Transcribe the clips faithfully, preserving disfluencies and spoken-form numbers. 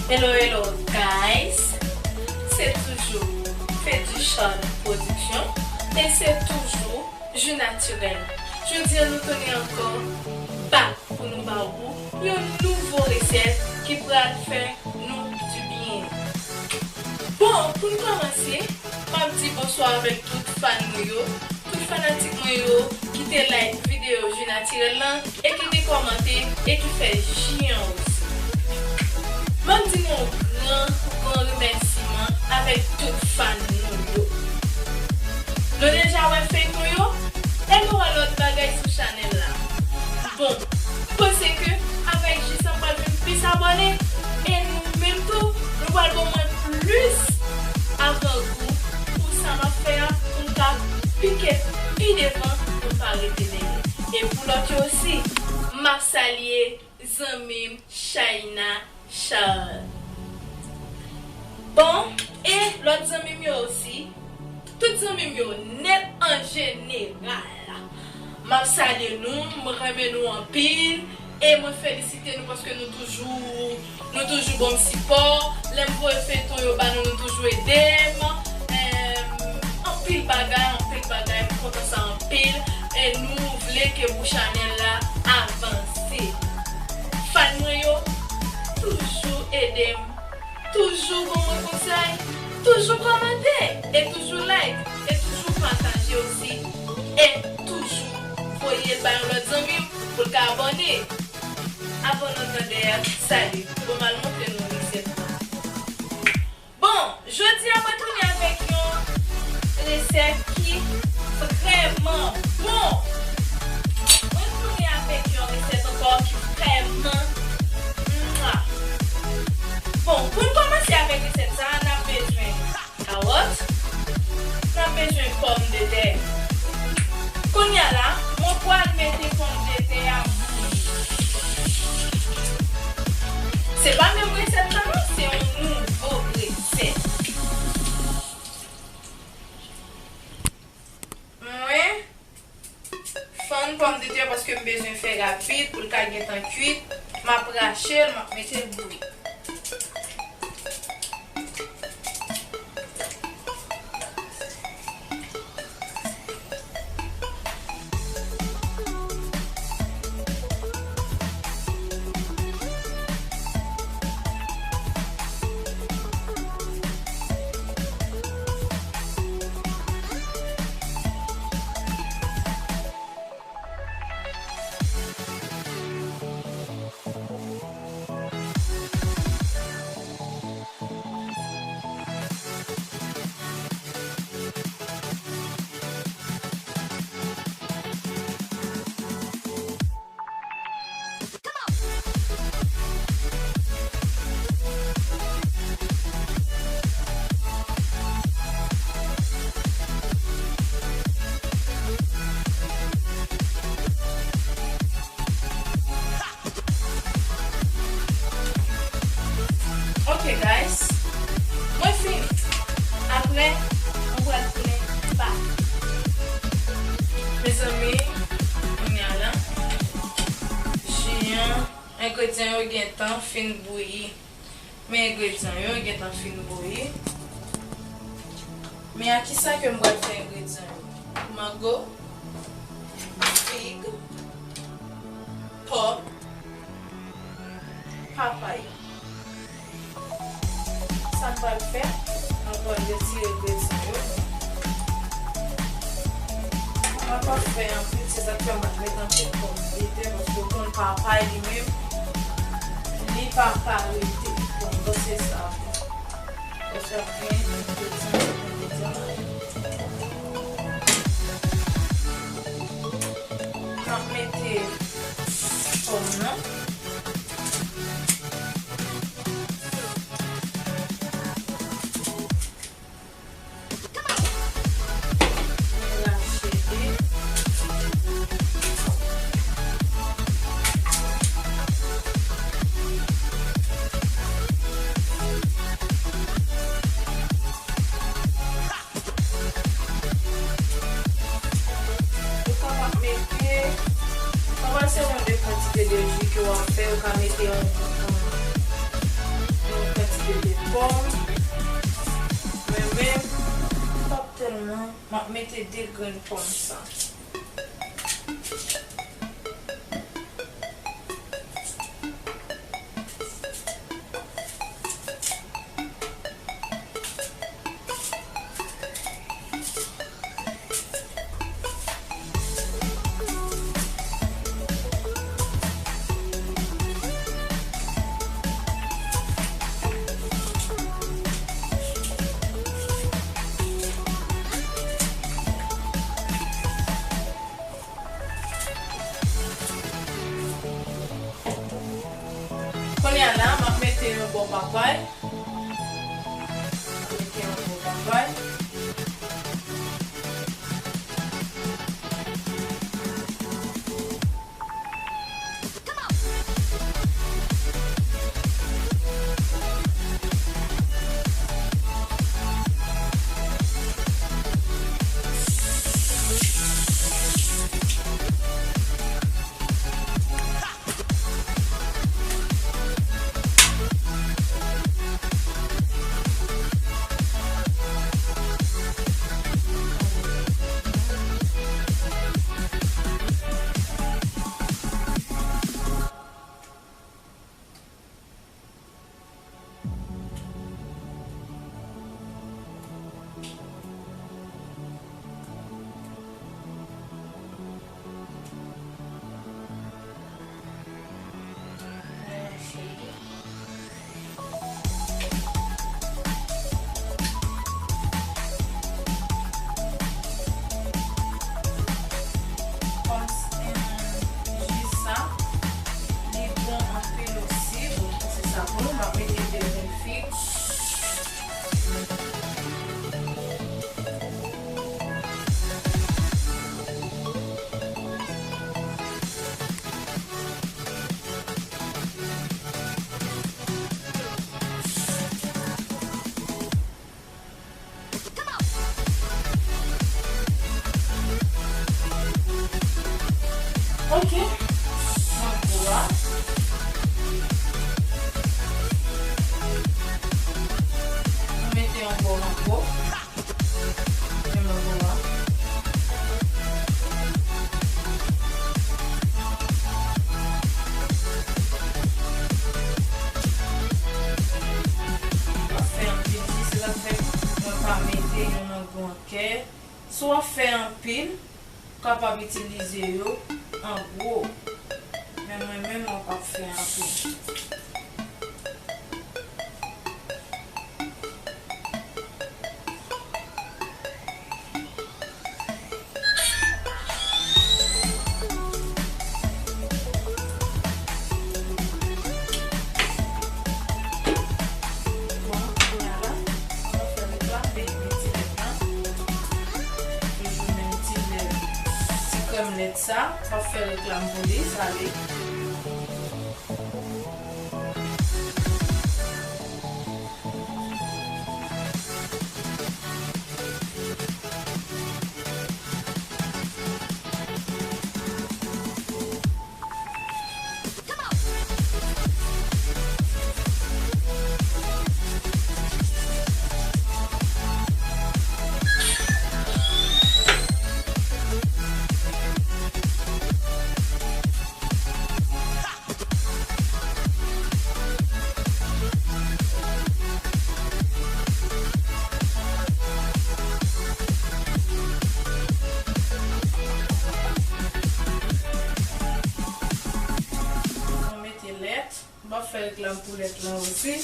Hello, hello, guys! Se toujou Feduchard Production e se toujou Ju Natirèl. Jodi a, nou tounen ankò back pou nou ba ou yon nouvo resèt ki pral fè nou dibyen. Bon, pou n kòmanse, m ap di bonswa avèk tout fan mwen yo, tout fanatik mwen yo ki te like videyo Ju Natirèl lan e ki te kòmante e ki fè ji an osi. M ap di nou yon gran, gran remèsiman avèk tout fan nou yo. Nou deja wè feyton yo e nou wè lòt bagay sou chanèl la. Bon, m panse ke avèk ji sa m pral jwenn plis abòne e nou menm tou, nou pral ban mwen plis avan gou pou sa m ap fè a, pou m ka pike pi devan, pou m pa rete dèyè. E pou lòt yo osi, m ap salye zanmi m Shaina Charles. Bon, e lòt zanmi m yo osi, tout zanmi m yo nèt an jeneral. M ap salye nou, m renmen nou anpil, e mwen felisite nou paske nou toujou, nou toujou ban m sipò. Lè m voye feyton yo ba nou, nou toujou ede m. Em, anpil bagay, anpil bagay, m kontan sa anpil. E nou vle ke pou chanèl la avanse. Fan mwen yo, toujou ede m. Toujou ban mwen konsèy, toujou kòmante, e toujou like, e toujou pataje osi, e toujou voye l ba yon lòt zanmi w pou l ka abòne. Avan nou tande a, salut! Bon, m al montre nou resèt la. Bon, jodi a mwen tounen avèk yon resèt ki vrèman bon. Mwen tounen avèk yon resèt ankò ki vrèman mwa. Bon, pou n kòmanse avèk resèt sa a, n ap bezwen kawòt, n ap bezwen pòmdetè. Kounye a la, mwen pral mete pòmdetè a bouyi. Se pa menm resèt la non, se yon nouvo resèt. Mwen fann pòmdetè paske m bezwen fè rapid pou l ka gentan kuit. M ap rache l, m ap mete l bouyi. Ok, guys. Mwen fini. Apre, mwen pral tounen back. Mezanmi, kounye a la, ji an, engredyan yo gentan fin bouyi. Men engredyan yo gentan fin bouyi. Men a kisa ke m pral fè engredyan yo? Mango, fig, pòm, papay. Sa m pral fè, mwen pral retire grenn sa yo. Mwen pa fè anpil, se sa k fè m pa t met anpil pòmdetè, paske w konn papay li menm, li pa ka rete. Bon, mwen se sa. Mwen fè byen, mwen fè byen. M ap mete pòm nan. Ou kapab mete, pa wè se yon de kantite de ji ke w ap fè, ou ka mete yon, yon, yon Pòm, mwen menm, m p ap tèlman, m ap mete de grenn pòm sa. Kounye a la, m ap mete yon bò papay. M ap mete yon bò papay. Kòm, em, ji sa, li bon anpil osi. Bon, se sa pou nou, m ap mete de grenn fig. Ok. Mango a. Nou mete yon bò mango. Mete mango a. Pa fè anpil ji, se sa k fè mwen pa mete yon mango an kè. Si w ap fè anpil, ou kapab itilize yo an gwo. Men mwen menm, mwen p ap fè anpil. Bon, kounye a la, mwen fè reklam de, de ti lèt lan. Toujou menm ti lèt, ti krèm lèt sa, m ap fè reklam pou li, sa li. Mwen mete lèt. M ap fè reklam pou lèt lan osi.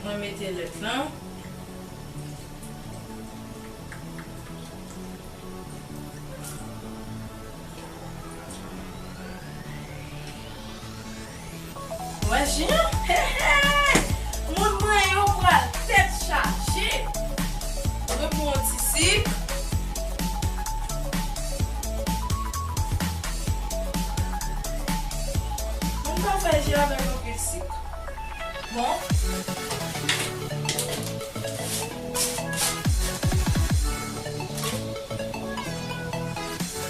Mwen mete lèt lan. Wè ji an? Hey, hey! Moun mwen yo pral tèt chaje. Mwen pran yon ti sik. Moun pa fè ji avèk anpil sik. Bon.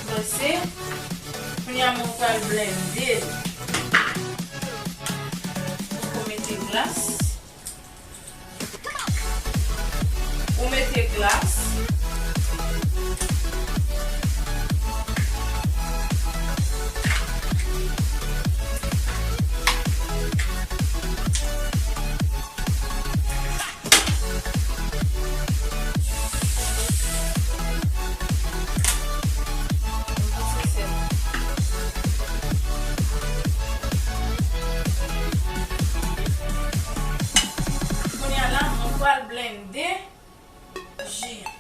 Bon, se, kounye a mwen pral blende l. glas. Ou mete glas. Kounye a la, mwen pral blende ji an.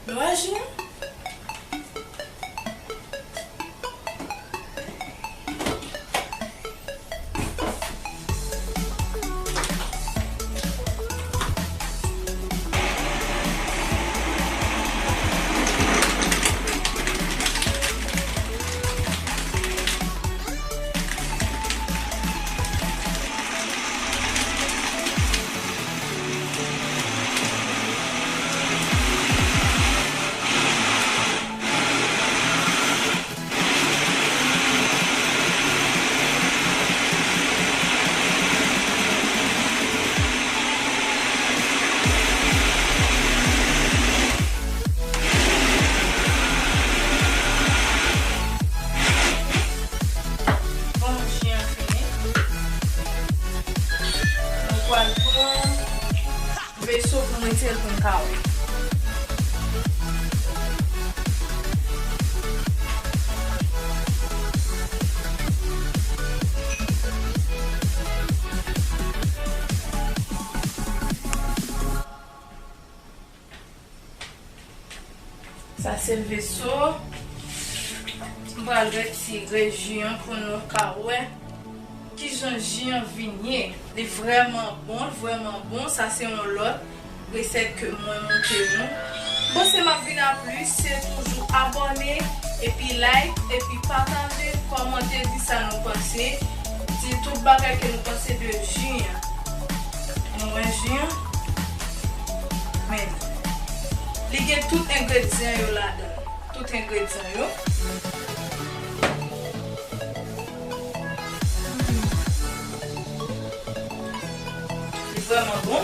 Nou wè ji an? Bon, ji an fini. Nou pral pran veso pou mwen tire l pou m ka wè. Sa se veso. M pral retire ji an pou nou ka wè kijan ji an vin ye. Li vrèman bon, li vrèman bon. Sa se yon lòt resèt ke mwen montre nou. Bon, se m ap vin a plis, se toujou abòne, epi like, epi pataje, kòmante, di sa nou panse, di tout bagay ke nou panse de ji an. Nou wè ji an? Men, li gen tout engredyan yo ladan. Tout engredyan yo. Li vrèman bon.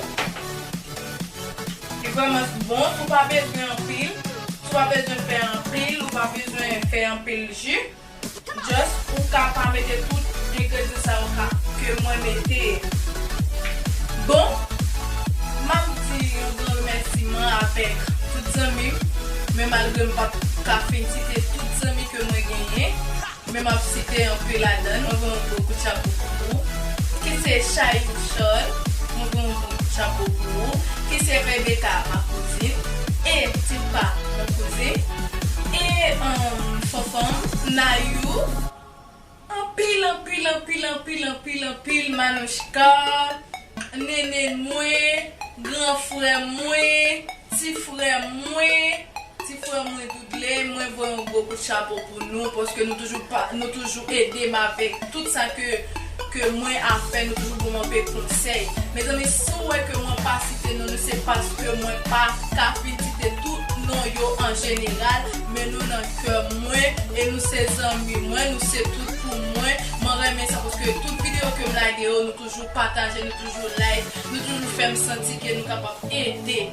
Li vrèman bon. Ou pa bezwen anpil. Ou pa bezwen fè anpil. Ou pa bezwen fè anpil ji. Just ou ka pa mete tout engredyan sa yo ka, ke mwen mete. Bon, m ap di yon gran remèsiman avèk tout zanmi m, men malgre m p ap ka fin site tout zanmi ke mwen genyen, men m ap site anpil ladan, mwen voye yon gwo kout chapo pou ou. Ki se Chayou Charles, mwen voye yon gwo kout chapo pou ou. Ki se Rebecca, ma kouzin, e Tipa, mon kouzin, e, um, Fanfan, Nayou, anpil, anpil, anpil, anpil, anpil, anpil, Manouchka, Nene mwen, gran frè mwen, ti frè mwen, ti frè mwen Doudley, mwen voye yon gwo kout chapo pou nou, paske nou toujou pa, nou toujou ede m avèk tout sa ke, ke mwen ap fè, nou toujou ban m anpil konsèy. Mezanmi, si w wè ke mwen pa site non nou, se paske mwen pa ka fin site tout non yo an jeneral, men nou nan kè mwen, e nou se zanmi mwen, nou se tout pou mwen. Mwen renmen sa, paske tout videyo ke m lage yo, nou toujou pataje, nou toujou like, nou toujou fè m santi ke nou kapab ede.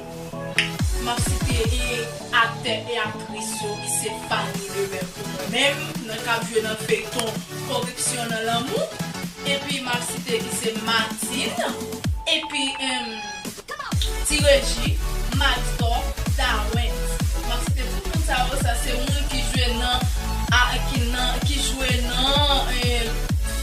M ap site, e, aktè e aktris yo ki se Fanny Levert pou mwen menm, nan k ap jwe nan feyton Koripsyon nan Lanmou. Epi m ap site ki se Martine. Epi, em, Ti Reji, Maxtor, Dawens. M ap site tout moun sa yo, sa se moun ki jwe nan, a, ki nan, ki jwe nan, eh,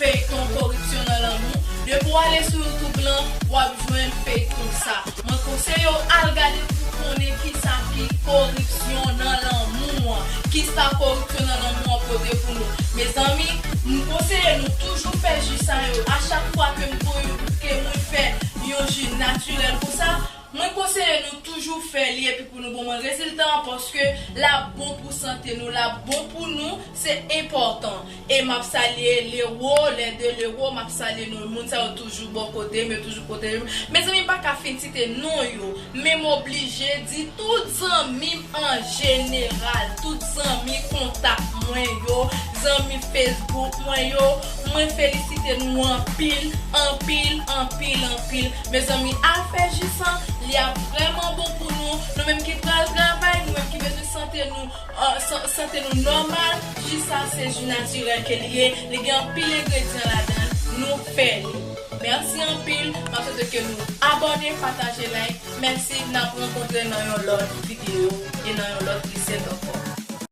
feyton Koripsyon nan Lanmou. Depi w ale sou YouTube lan, w ap jwenn feyton sa. Mwen konseye w al gade pou konnen kisa ki Koripsyon nan Lanmou an. Kisa Koripsyon nan Lanmou an pote pou nou. Mezanmi, m konseye nou toujou fè ji sa yo. A chak fwa ke m voye, ke mwen fè yon ji natirèl konsa, mwen konseye nou toujou fè li epi pou nou ban mwen rezilta an, paske l ap bon pou sante nou, l ap bon pou nou, se enpòtan. E m ap salye Lewo, les deux Lewo, m ap salye nou. Moun sa yo toujou bò kote m, yo toujou pwoteje m. Mezanmi, m pa ka fin site non yo, men m oblije di tout zanmi m an jeneral, tout zanmi kontak mwen yo, zanmi Facebook mwen yo, mwen felisite nou anpil, anpil, anpil, anpil. Mezanmi, al fè jis lan, li ap vrèman bon pou nou. Nou menm ki pral travay, nou menm ki bezwen sante nou, uh, sante nou nòmal, jis sa se ji natirèl ke li ye. Li gen anpil engredyan ladan l, nou fè li. Mèsi anpil, m ap swete ke nou abòne, pataje, like. Mèsi, n ap rankontre nan yon lòt videyo e nan yon lòt resèt ankò.